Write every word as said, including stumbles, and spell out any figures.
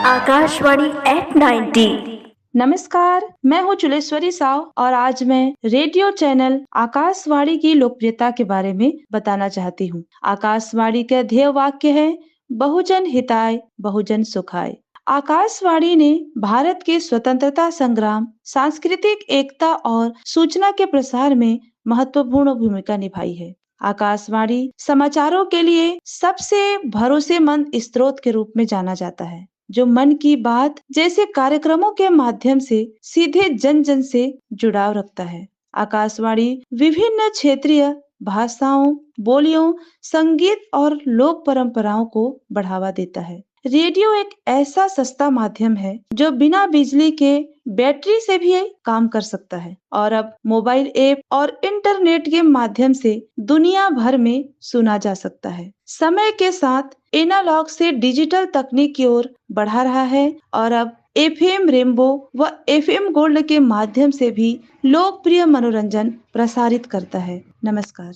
Akashvani at ninety. नमस्कार, मैं हूँ चुलेश्वरी साव और आज मैं रेडियो चैनल आकाशवाणी की लोकप्रियता के बारे में बताना चाहती हूँ। आकाशवाणी का ध्येय वाक्य है बहुजन हिताय, बहुजन सुखाय। आकाशवाणी ने भारत के स्वतंत्रता संग्राम, सांस्कृतिक एकता और सूचना के प्रसार में महत्वपूर्ण भूमिका निभाई है। आकाशवाणी समाचारों के लिए सबसे भरोसेमंद स्रोत के रूप में जाना जाता है, जो मन की बात जैसे कार्यक्रमों के माध्यम से सीधे जन जन से जुड़ाव रखता है। आकाशवाणी विभिन्न क्षेत्रीय भाषाओं, बोलियों, संगीत और लोक परंपराओं को बढ़ावा देता है। रेडियो एक ऐसा सस्ता माध्यम है जो बिना बिजली के बैटरी से भी काम कर सकता है और अब मोबाइल ऐप और इंटरनेट के माध्यम से दुनिया भर में सुना जा सकता है। समय के साथ एनालॉग से डिजिटल तकनीक की ओर बढ़ा रहा है और अब एफएम रेनबो व एफएम गोल्ड के माध्यम से भी लोकप्रिय मनोरंजन प्रसारित करता है। नमस्कार।